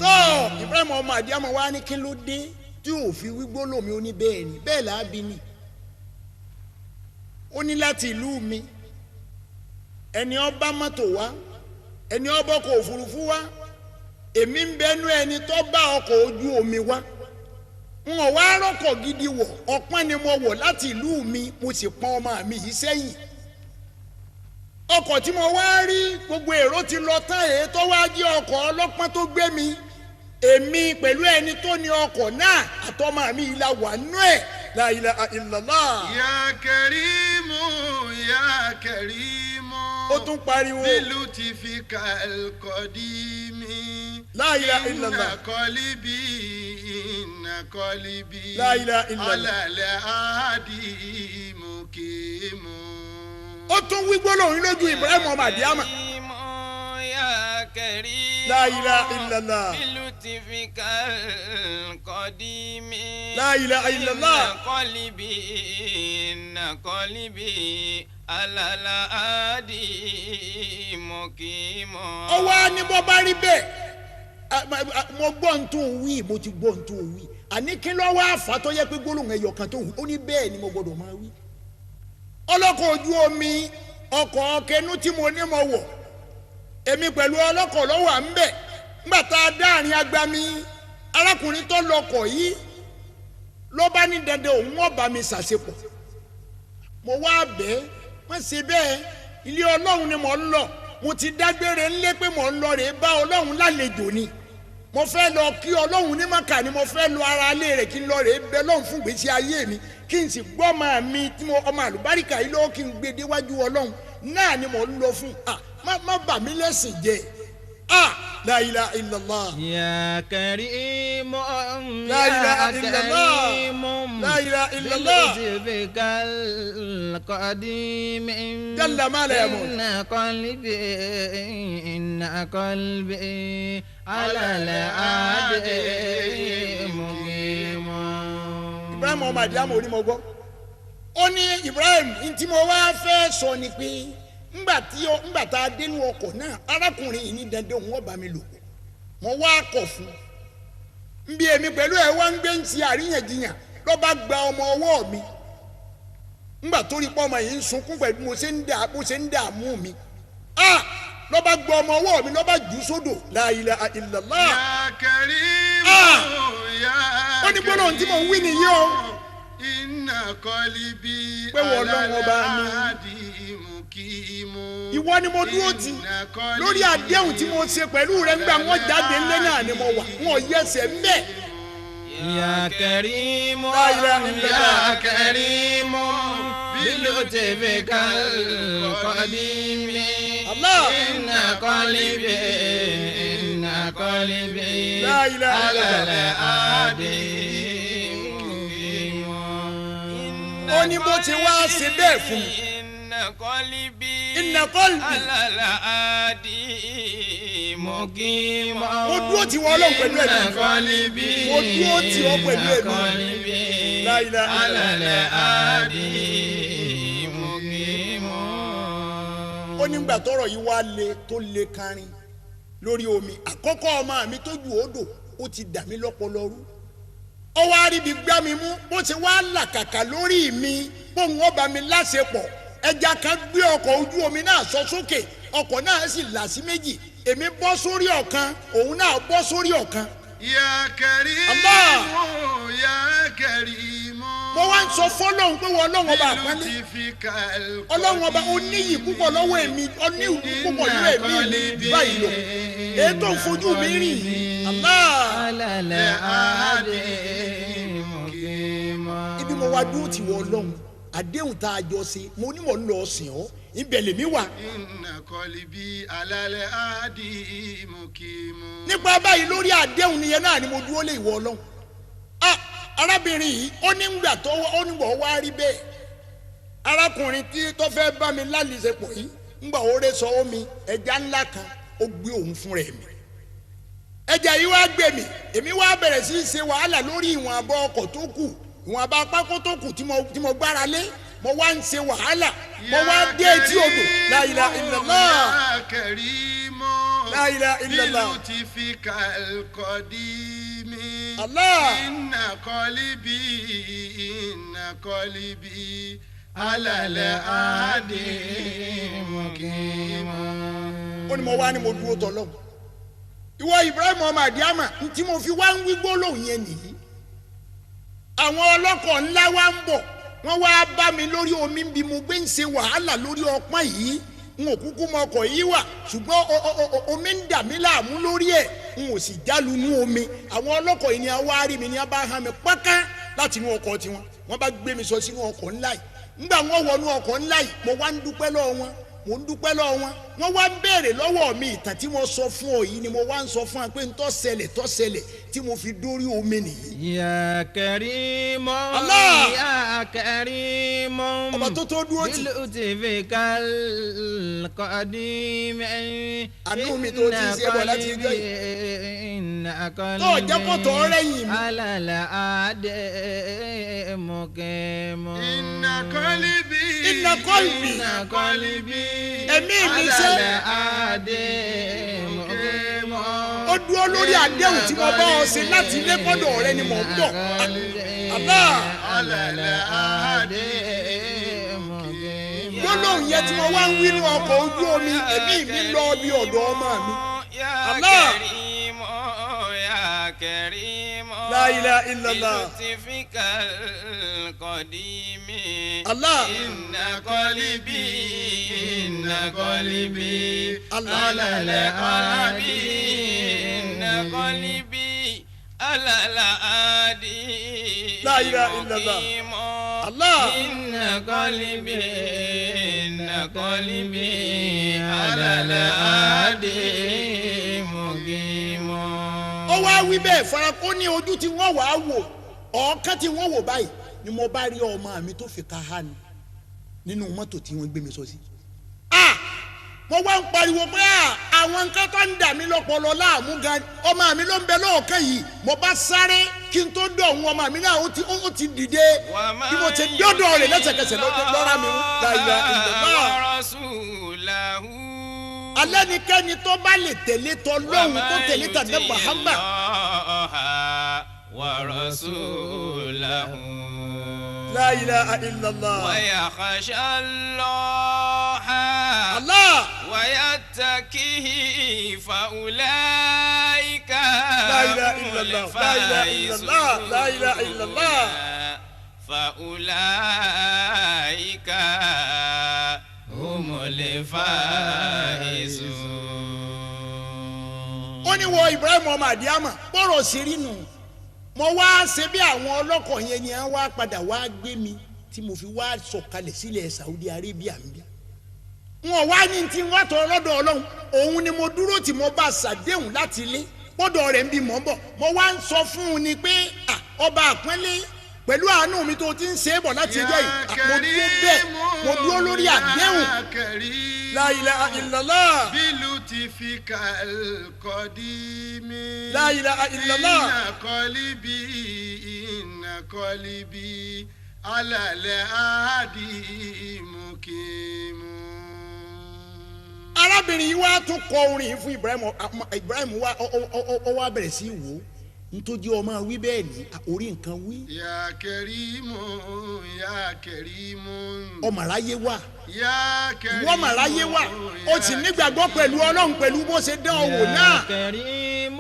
Tọ́ Ibrahim ọmọ àdéhùn wa ní kí ló dé tí ò fi wí gbólóhùn mi ó ní bẹ́ẹ̀ ni bẹ́ẹ̀ làá bí ni. Ó ní láti ìlú mi ẹni ọba mọ́tò wá ẹni ọba ọkọ̀ òfurufú wá èmi ń bẹnu ẹni tó bá ọkọ̀ ojú omi wá n ò wá rọ́kọ̀ gidi wọ̀ ọpọ́n ni mo wọ̀ láti ìlú mi mo sì pọ́n ọmọ mi yìí sẹ́yìn ọkọ̀ tí mo wá rí gbogbo èrò ti lọ tán èyí tó wá jẹ́ ọkọ̀ ọlọ́pọ́n tó gbé mi èmi pẹ̀lú ẹni tó ní ọkọ̀ náà àtọmọ mi yìí la wà nú ẹ̀. La ilaha illallah. Ya Karim, Ya Karim. Ó tún pariwo. Bilutifika alqadimi. La ilaha illallah. Inna qalbi, inna qalbi. La ilaha illallah. Ala al-ahdi muqimu. Ó tún wí gbólóhùn lójú Ibrahim ọmọ àdìámà. Ya Karim. La ilaha illallah. Bilutifika alqadimi. La ilaha illallah. Inna qalbi, inna qalbi. Ala al-ahdi muqimu. Ọwọ́ á ní bọ́ bá rí bẹ́ẹ̀ mo gbọ́ ń tó wí mo ti gbọ́ ń tó wí àní kí ló wá fà tó yẹ pé gbólóhùn ẹyọ kan tó wí ó ní bẹ́ẹ̀ ni mo gbọ́dọ̀ máa wí. Ọlọ́kọ̀ ojú omi ọkọ̀ kẹnu tí mo ní mo wọ̀ èmi pẹ̀lú ọlọ́kọ̀ lọ́wọ́ à ń bẹ̀ nígbà tá a dáàrin agbami arákùnrin tó lọkọ̀ yìí Ló bá ní dandan òun ọba mi ṣàṣepọ̀. Mo wá bẹ́ẹ̀ wọ́n ṣe bẹ́ẹ̀, ilé Ọlọ́run ni mò ń lọ. Mo ti dágbére ńlé pé mò ń lọ rèé bá Ọlọ́run lálejò ni. Mo fẹ́ lọ kí Ọlọ́run ní Mákà ni, mo fẹ́ lọ ara ilé rẹ̀ kí n lọ rèé bẹ Ọlọ́run fún ìgbésí ayé mi, kí n sì gbọ́ ọmọ mi tí mo ọmọ àlùbáríkà yìí lọ́wọ́ kí n gbé déwájú Ọlọ́run náà ni mò ń lọ fún. Má bà mí lẹ́sìn jẹ́. La ilaha illallah. Ya Karim, La ilaha illallah. La ilaha illallah. Bilutfikal qadim. Jalla ma la yamut. Inna qalbi, inna qalbi ala al-adi muqim. Ibrahim ọmọ àdìyàmọ̀ onímọ̀ gbọ́. Ó ní Ibrahim, ntí mo wá fẹ́ sọ ni pé ńgbà tá a dénú ọkọ̀ náà, arákùnrin yìí ní dandan òun ọba mi lò pọ̀. Mo wá kọ̀ fún un. Nbí èmi pẹ̀lú ẹ̀ wá ń gbé ń ti àríyànjiyàn ló bá gba ọmọ ọwọ́ mi. Ńgbà tó rí pọ́ ọmọ yìí ń sunkún pẹ̀lú bó ṣe ń dààmú mi. Ló bá gba ọmọ ọwọ́ mi ló bá jù ú sódò. La ilaha illallah. Ya Karim, ya Ó ní gbólóhùn tí mò ń wí nìyí o. Inna qalbi Pé wọ́n Ọlọ́run ọba mi. Ìwọ ni mo dúró tì lórí àdéhùn tí mo ṣe pẹ̀lú rẹ ńgbà wọ́n jáde ńlé náà ni mo wà, wọn yẹsẹ̀ ńbẹ̀. Ya Karim, La ilaha illallah. Ya Karim, bilutfikal qadim. Allah. Inna qalbi, inna qalbi La ilaha ala illallah. al-adi muqim. Ó ní bó ti wá ṣe bẹ́ẹ̀ fún mi. Inna qalbi, Inna qalbi. ala al-adi muqim. Mo dúró tì wọ́n Ọlọ́run pẹ̀lú ẹ̀mí. Inna qalbi, Mo dúró tì ọ́ pẹ̀lú ẹ̀mí. inna qalbi La ilaha ala illallah. al-adi muqim. Ó nígbà tọ́rọ̀ yìí wá le tó le kárin lórí omi. Àkọ́kọ́ ọmọ mi tó ju odò ó ti dà mí lọ́pọlọ rú. Ó wá rí ibi gbá mi mú, bó ṣe wá làkàkà lórí mi bóun ọba mi láṣepọ̀. Ẹja kan gbé ọkọ̀ ojú omi náà sọ sókè, ọkọ̀ náà sì là sí méjì. Èmi bọ́ sórí ọ̀kan, òun náà bọ́ sórí ọ̀kan. Ya Karim, Allah. Ya Karim. Mo wá ń sọ fọ́lọ́hun pé wọ́n Ọlọ́run ọba àpọ́nlé. Ọlọ́run ọba ó níyì púpọ̀ lọ́wọ́ èmi, ó ní ìwú púpọ̀ lọ́wọ́ èmi mi báyìí lọ. Èyí tó ń fojú mi rìn yìí. Allah. Ala al-adi muqim. Ibi mo wá dúró ti wọ Ọlọ́run, àdéhùn tá a jọ ṣe, mo ní mò ń lọ sìn ọ́, ibẹ̀ lèmi wà. Inna qalbi ala al-adi muqim. Nípa báyìí lórí àdéhùn nìyẹn náà ni mo dúró lé ìwọ Ọlọ́run. Arábìnrin yìí ó ní ngbà tó ó ní wọ́n wá rí bẹ́ẹ̀. Arákùnrin tí tó fẹ́ bá mi lálìsepọ̀ yìí ńgbà ó ré sọ omi ẹja ńlá kan ó gbé òun fún rẹ̀ mi. Ẹja yìí wá gbé mi, èmi wá bẹ̀rẹ̀ sí í ṣe wàhálà lórí ìwọ̀n àbọ̀ ọkọ̀ tó kù, ìwọ̀n àbọ̀ apákó tó kù tí mo gbára lé. Mo wá ń ṣe wàhálà, mo wá dé etí odò. La ilaha illallah. Ya Karim, La ilaha illallah. Bilutfikal qadim. Allah. Inna qalbi, inna qalbi ala al-adi muqim. Ó ní mo wá ní mo dúró tọ́ lọ́wọ́. Ìwọ Ibrahim ọmọ àdìámà, ntí mo fi wá ń wí gbólóhùn yẹn nìyí. Àwọn ọlọ́kọ̀ ńlá wá ń bọ̀, wọ́n wá bá mi lórí omi bí mo gbé ń ṣe wàhálà lórí ọpọ́n yìí. N ò kúkú mọ ọkọ̀ yìí wà, ṣùgbọ́n omi ń dà mí láàmú lórí ẹ̀, n ò sì jálu nú omi. Àwọn ọlọ́kọ̀ yìí ni a wá rí mi ni a bá hàn mí páká láti inú ọkọ̀ tiwọn. Wọ́n bá gbé mi sọ sínú ọkọ̀ ńlá yìí. Ńgbà wọ́n wọnú ọkọ̀ ńlá yìí, mo wá ń dúpẹ́ lọ́wọ́ wọn. Mo ń dúpẹ́ lọ́wọ́ wọn. Wọ́n wá ń béèrè lọ́wọ́ mi ìtàn tí mo sọ fún ọ yìí ni mo wá ń sọ fún ọ pé ń tó ṣẹlẹ̀ tí mo fi dórí omi nìyí. Ya Karim, Allah. Ya Karim, Ọba tó tó dúró tì. Bilutfikal qadim. Àánú mi tó ti ṣe bọ̀ láti ijọ́ yìí. Inna qalbi Tó jẹ́ kó tọ́ rẹ́yìn mi. ala al-adi muqim. Inna qalbi, Inna qalbi. Inna qalbi Ẹ̀mí mi ṣe. ala al-adi muqim. Ó dúró lórí àdéhùn tí mo bá ọ ṣe láti ilé kọ́dọ̀ rẹ ni mò ń bọ̀. Allah. Ala al-adi muqim. Gbólóhùn yẹn tí mo wá ń wí nínú ọkọ̀ ojú omi, ẹ̀mí mi lọ bí ọ̀dọ̀ ọmọ mi. Ya Allah. Karim, Ya Karim, La La ilaha illallah. بلطفك القديم Allah. إن قلبي إن قلبي Allah. على الهادي إن قلبي على الهادي لا إله إلا الله. مقيم. Allah. إن قلبي إن قلبي على الهادي مقيم. Ó wá wí bẹ́ẹ̀ farakó ní ojú tí wọ́n wàá wò, ọ̀ọ́kán tí wọ́n wò báyìí ni mo bá rí ọmọ mi tó fi ka ha ni nínú mọ́tò tí wọ́n gbé mi sọ sí. A mo wá ń pariwo pé à àwọn nǹkan tó ń dà mí lọ́pọlọ láàmú gan, ọmọ mi ló ń bẹ lọ́ọ̀kán yìí. Mo bá sáré kí n tó dọ̀ ọ̀hún, ọmọ mi náà ó ti dìde. Bí mo ti dọ́dọ̀ rẹ̀ lẹ́sẹ̀kẹsẹ̀ lọ́ra mi la ilaha illallah. ورسوله Alẹ́ nikẹ́ni tó bá lè tẹ̀lé tọlọ́hun tó tẹ̀lé tàbí Muhammad. ورسوله La ilaha illallah. ويخشى الله Allah. ويتقيه فأولئك لا إله هم إلا الله. لا إله إلا الله. لا إله إلا الله. فأولئك هم الفائزون. Ó ní wọ Ibrahim ọmọ àdìámà bọ́rọ̀ sí rí nù. Mo wá ṣe bí àwọn ọlọ́kọ̀ yẹn ni wọ́n wá padà wá gbé mi tí mo fi wá sọ̀kalẹ̀ sílẹ̀ Saudi Arabia ń bí. Wọn wá ní tí wọ́n tọrọ lọ́dọ̀ Ọlọ́run, òun ni mo dúró tí mo bá ṣàdéhùn láti ilé gbọ́dọ̀ rẹ̀ ń bí mọ́ ń bọ̀. Mo wá ń sọ fún un ni pé à, ọba àpọ́nlé, pẹ̀lú àánú mi tó ti ń ṣe é bọ̀ láti ẹjọ́ yìí, à, mo dúró bẹ́ẹ̀, mo dúró lórí àdéhùn. La ilaha illallah. بلطفك القديم. La ilaha illallah. إن قلبي إن قلبي على الهادي مقيم. Arábìnrin yìí wá tún kọ orin yìí fún Ibrahim. Ibrahim wá ọ wá bẹ̀rẹ̀ sí í wò ó nítorí ọmọ wí bẹ́ẹ̀ ní orí nǹkan wí. يا كريم يا كريم. Ọmọ aráyé wà. يا كريم. Wọ́n mọ̀ ráyé wà, ó sì nígbàgbọ́ pẹ̀lú Ọlọ́run pẹ̀lú bó ṣe dán ọ wò náà. يا كريم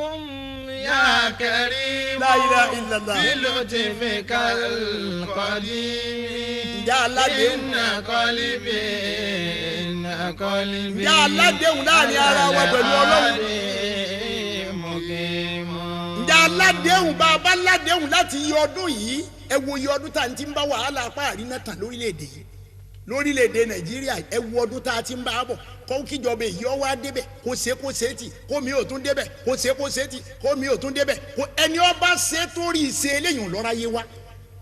يا كريم La ilaha illallah. بلطفك القديم. Ǹjẹ́ aládéhùn? إن قلبي إن قلبي Ǹjẹ́ aládéhùn láàrin ara wa pẹ̀lú Ọlọ́run? مقيم. Ǹjẹ́ aládéhùn? Bá a bá ládéhùn láti iye ọdún yìí, ẹ wo iye ọdún tá à ń ti ń bá wàhálà apá àríná tàn lórílẹ̀‐èdè yìí, lórílẹ̀‐èdè Nàìjíríà. Ẹ wo ọdún tá a ti ń bá a bọ̀ kó kíjọba èyí ọ wá débẹ̀, kó ṣe kó ṣe tì, kó mi ò tún débẹ̀, kó ṣe kó ṣe tì, kó mi ò tún débẹ̀, kó ẹni ọba ṣe tó rí ìṣe eléyìí lọ́ra yé wa.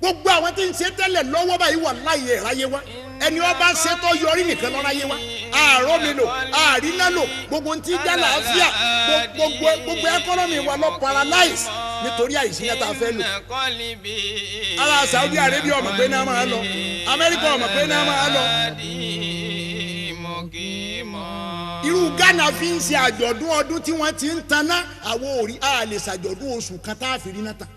Gbogbo àwọn tí ń ṣe tẹ́lẹ̀ lọ́wọ́ báyìí wà láàyè ráyé wa. Ẹni ọba ṣe tó yọrí nìkan lọ́ra yé wa. Àárọ̀ mi lò àríná lò, gbogbo ń ti dá làáfíà, gbogbo economy wa lọ paralyze nítorí àìsí yẹn tá a fẹ́ lò. Ará Saudi Arabia ọmọ pé náà máa lọ, Amẹ́ríkà ọmọ pé náà máa lọ. Irú Ghana fi ń ṣe àjọ̀dún ọdún tí wọ́n ti ń taná. Àwọn òrí a lè ṣàjọ̀dún oṣù kan tá a fi rí náà tàn,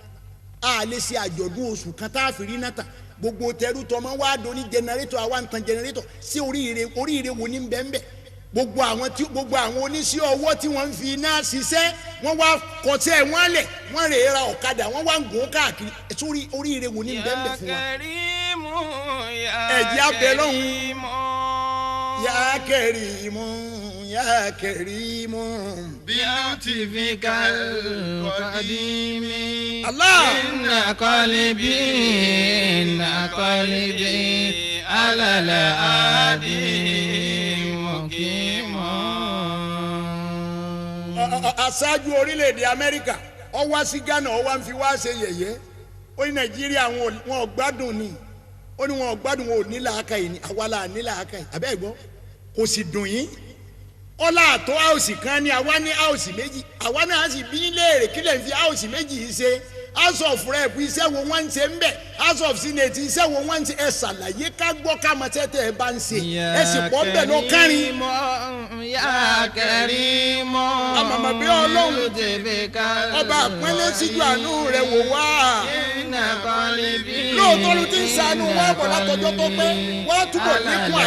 a lè ṣe àjọ̀dún oṣù kan tá a fi rí náà tàn. Gbogbo tẹrú tọmọ wá doni jẹnẹrétọ̀, àwa ń tan jẹnẹrétọ̀ sí. Oríire oríire wo ní bẹ́ẹ̀nbẹ́ẹ̀? Gbogbo àwọn oníṣẹ́ ọwọ́ tí wọ́n ń fi iná ṣiṣẹ́, wọ́n wá kọsẹ́ wọn lẹ̀, wọ́n rè é ra ọ̀kadà, wọ́n wá ń gùn káàkiri sórí. Oríire wo ní bẹ́ẹ̀nbẹ́ẹ̀ fún wa? Ẹ̀jẹ̀ abẹ lọ́hùn. Ya Karimu, Ya Karimu. بلطفك القديم. Allah. إن قلبي إن قلبي على الهادي مقيم. Aṣáájú orílẹ̀-èdè Amẹ́ríkà ó wá sí Ghana, ó wá ń fi wá ṣe yẹ̀yẹ́. Ó ní Nàìjíríà wọn ò gbádùn ni. Ó ní wọn ò gbádùn, wọn ò ní làákàyè ni. Àwa là ní làákàyè abẹ́ ẹ̀gbọ́n, kò sì dùn yín. Ọlá àtọ́ house kan ní, àwa ní house méjì. Àwa náà sì bí léèrè, kí lè fi house méjì yìí ṣe? House of Rep, iṣẹ́ wo wọ́n ń ṣe ń bẹ̀? House of Senate, iṣẹ́ wo wọ́n ń ṣe? Ẹ ṣàlàyé ká gbọ́, ká mọ̀ tẹ́tẹ́ ẹ bá ń ṣe. Ẹ sì pọ̀ ń bẹ̀ lọ kárin. Ya Karimu. Àmàmà bí Ọlọ́run ọba àpọ́nlé síjú àánú rẹ̀ wò wá. Inna qalbi. Lóòótọ́ ló ti ń ṣàánú wá bọ̀ látọjọ́ tó pẹ́, wọ́n túbọ̀ lékún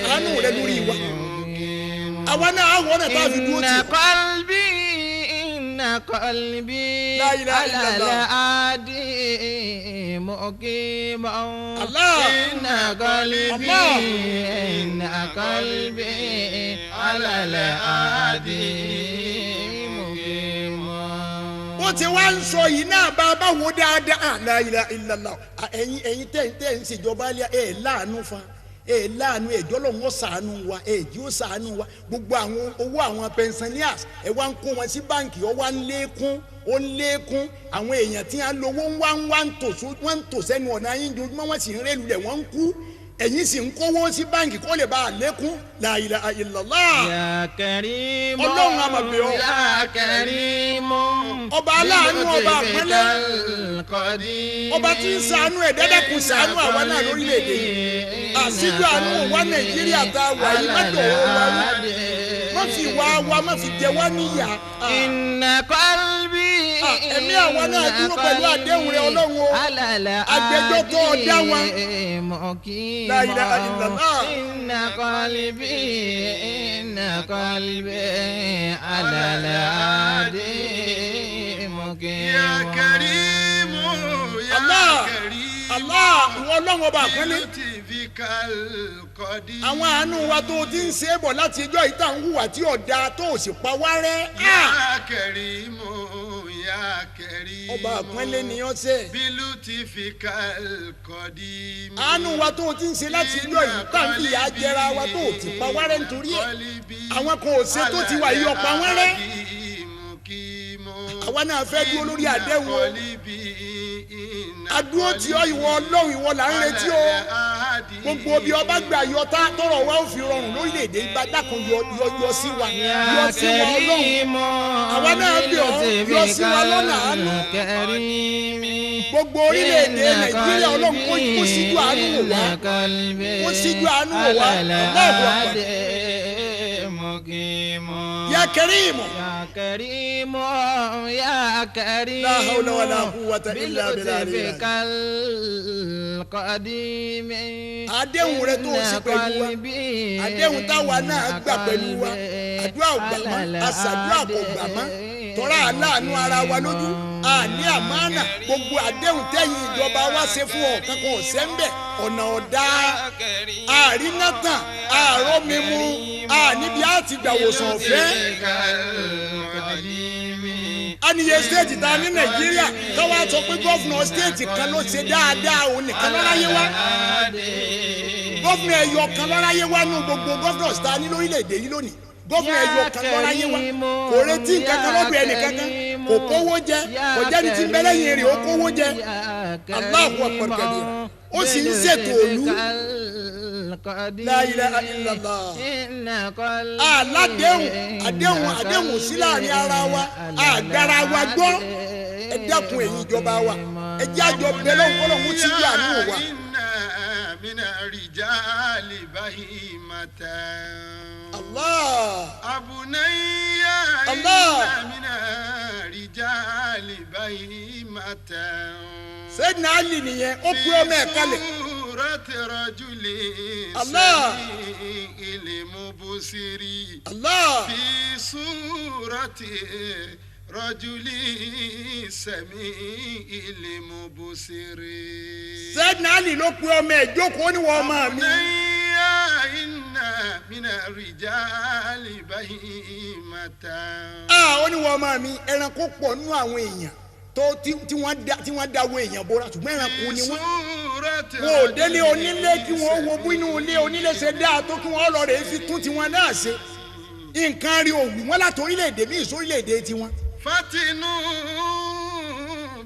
àánú rẹ̀ lórí wa. Àwa náà àwọn ọ̀nà tá a fi dúró tì. Inna qalbi. Inna Inna qalbi La ilaha ala illallah. al-adi muqim. Allah. Inna qalbi Allah. inna qalbi ala al-adi muqim. Bó ti wá ń sọ yìí náà, bá a bá wo dáadáa, la ilaha illallah. Ẹ̀yin tẹ́ ń ṣèjọba ẹ̀ láàánú fa ẹ̀ láàánú ẹ̀jọ́ lọ́wọ́ ó ṣàánú wa, ẹ̀jí ó ṣàánú wa. Gbogbo àwọn owó àwọn pensioners, ẹ̀ wá ń kó wọn sí báǹkì, ó wá ń lékún, ó ń lékún. Àwọn èèyàn tí wọ́n lówó ń wá ń wá ń tò wọ́n ń tò sẹ́nu ọ̀nà yín jojúmọ́, wọ́n sì ń rélù lẹ̀, wọ́n ń kú, ẹ̀yin sì ń kówó sí báǹkì kó lè bá a lékún. La ilaha illallah. Ya Karim. Ọlọ́run a máa bẹ̀ ọ́. Ya Karim. Ọba aláàánú, ọba àpọ́nlé, ọba tí ń ṣàánú ẹ̀dá, dákun ṣàánú àwa náà lórílẹ̀‐èdè yìí. Àṣíjú àánú wà Nàìjíríà tá a wà yìí, má dọ̀wọ́ wa rú, má fi wá wa, má fi jẹ wá níyà. Inna qalbi. Ẹ̀mí àwa náà dúró pẹ̀lú àdéhùn rẹ, Ọlọ́run o. Agbẹjọ́ tó o dá wa. La ilaha illallah. Inna qalbi inna qalbi ala al-adi muqim. Ya Karim, Ya Allah. Karim. Allah, ìwọ Ọlọ́run ọba àpọ́nlé. Bilutifika al-qadim. Àwọn àánú wa tó o ti ń ṣe é bọ̀ láti ijọ́ yìí tá à ń hùwà tí ọ̀dà tó o sì pa wá rẹ́. Ya Karim, Ya Karim. Ọba àpọ́nlé ni ọ́ sẹ́. Bilutifika al-qadim. Àánú wa tó o ti ń ṣe láti ijọ́ yìí tá à ń fìyà jẹra wa tó o ti pa wá rẹ́ nítorí ẹ̀. Àwọn kan ò ṣe tó ti wà yìí, ọ̀pá wọn rẹ́. Àwa náà fẹ́ dúró lórí àdéhùn o. Adúró tí ọ, ìwọ Ọlọ́run, ìwọ là ń retí o. Gbogbo bí ọba gbà yọ tá tọrọ wa ó fi rọrùn lórílẹ̀‐èdè ibà, dákun yọ yọ yọ sí wa, yọ sí wa, Ọlọ́run. Àwa náà bẹ̀ ọ́, yọ sí wa lọ́nà àánú. Gbogbo orílẹ̀-èdè Nàìjíríà, Ọlọ́run kó síjú àánú wò wá, kó síjú àánú wò wá. Allahu Akbar. Ya Karim. Ya Karim, Ya Karim. La hawla wala quwwata illa billahi. Bilutifika al-qadim. Àdéhùn rẹ tó o ṣe pẹ̀lú wa, àdéhùn táwa náà gbà pẹ̀lú wa, àdúrà ò gbà mọ́, àṣàdúrà kò gbà mọ́, tọ́ra aláàánú ara wa lójú àní àmánà. Gbogbo àdéhùn tẹ́yìn ìjọba wa ṣe fún ọ kankan ọ̀sẹ̀ ń bẹ̀, ọ̀nà ọ̀dà àrínátàn àárọ̀ mímu àníbi àti gbàwòsàn ọ̀fẹ́. Àníyè state ta ní Nàìjíríà, káwá sọ pé governor state kan ló ṣe dáadáa, òun nìkan lọ́ráyé wá. Governor ẹ̀yọ kan lọ́ráyé wá nù gbogbo governors ta ní lórílẹ̀‐èdè yìí lónìí. Governor ẹ̀yọ kan lọ́ráyé wá, kò retí nǹkan kan lọ́dọ̀ ẹnì kankan, kò kówó jẹ, kò jẹ́ni tí ń bẹ lẹ́yìn rẹ̀ ó kówó jẹ. Allahu akbar kabira. Ó sì ń ṣètò òlu. La ilaha illallah. Aládéhùn, àdéhùn, àdéhùn sí láàrin ara wa, àgbára wa gbọ́. Ẹ dákun, ẹ̀yin ìjọba wa, ẹ jẹ́ àjọ bẹ́ẹ̀ lọ́hùn kọ́lọ́hún ti yí àánú wa. Inna mina rijali bahimatan. Allah. Abunayya. Allah. Inna mina rijali bahimatan. Sayyidina Ali nìyẹn, ó pé ọmọ ẹ̀ kalẹ̀. Surati rajuli Allah. sami'il mubsiri. Allah. Fi surati rajuli sami'il mubsiri. Sayyidina Ali ló pé ọmọ ẹ̀ jókòó, ní wọ́n ọmọ mi. Abunayya inna mina rijali bahimatan. Ah, ó ní wọ́n ọmọ mi, ẹranko pọ̀ nínú àwọn èèyàn tó tí wọ́n dáwọ́ èèyàn bóra, ṣùgbọ́n ẹranko ni wọ́n. Surati Wọn ò délé onílé kí wọ́n wo bínú ilé onílé ṣe dáa tó, kí wọ́n lọ rèé fi tún tiwọn náà ṣe. Nǹkan rí òwú wọn láti orílẹ̀-èdè míì sórílẹ̀-èdè tiwọn. Fatinu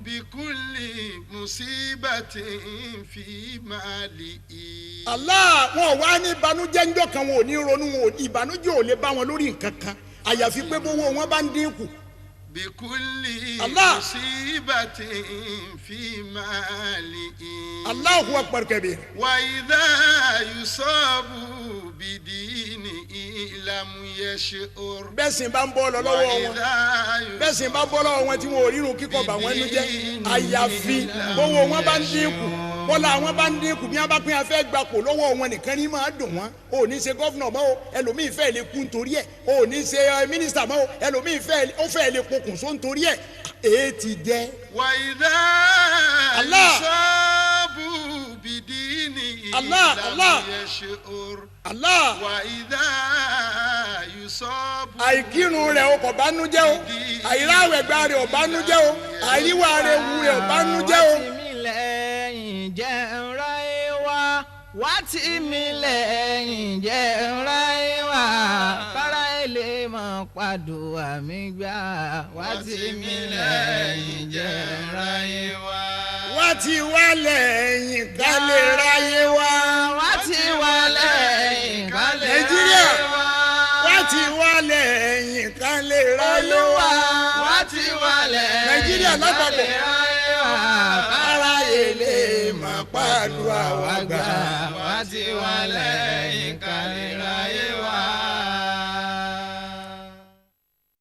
bikulli musibatin fi malihi. Allah, wọn ò wá ní ìbànújẹ́ ńjọ́ kan, wọn ò ní ronú, wọn ò ìbànújẹ́ ò lè bá wọn lórí nǹkan kan àyàfi pé bówó wọn bá ń dínkù. Bikulli Allah. musibatin fi malihi. Allahu akbar kabir. Wa idha yusabu bidinihi lam yash'ur. Bẹ́ẹ̀ sì bá ń bọ́ lọ lọ́wọ́ wọn, bẹ́ẹ̀ sì bá bọ́ lọ́wọ́ wọn tí wọn ò rírun kíkọ́ bà wọ́n nú jẹ́ àyàfi bówó wọn bá ń dínkù. Bọ́lá àwọn bá ń dínkù bí wọ́n bá pín afẹ́ gbapò lọ́wọ́ wọn nìkan ní máa dùn wọ́n. O ò ní ṣe governor mọ́ o, ẹlòmíì fẹ́ lè kú nítorí ẹ̀. O ò ní ṣe mínísítà mọ́ o, ẹlòmíì fẹ́ ó fẹ́ lè pokùnso nítorí ẹ̀. Èé ti jẹ́. وإذا Allah. يصاب بدينه Allah, لم Allah. يشعر Allah. وإذا يصاب Àìkírun rẹ̀ o kò bánújẹ́ o, àìráwẹ̀gbà rẹ̀ ò bánújẹ́ o, àìríwá rẹ̀ wù rẹ̀ ò bánújẹ́ o. Wá tì mí lẹ́yìn jẹ́ ń ráyé wá. Wá tì mí lẹ́yìn jẹ́ ń ráyé wá. Kára ilé mọ̀ pàdùwà mi gbà. Wá tì mí lẹ́yìn jẹ́ ń ráyé wá. Wá ti wá lẹ́yìn ká lè ráyé wá. Wá tì wá lẹ́yìn ká lè Nàìjíríà. ráyé wá. Wá ti wá lẹ́yìn ká lè ráyé Olúwa wá. wá tì wá lẹ́yìn Nàìjíríà ká lè lápapọ̀. ráyé wá. Kára ilé mọ̀ pàdùà wá gbà. Wá tì wá lẹ́yìn ká lè ráyé wá.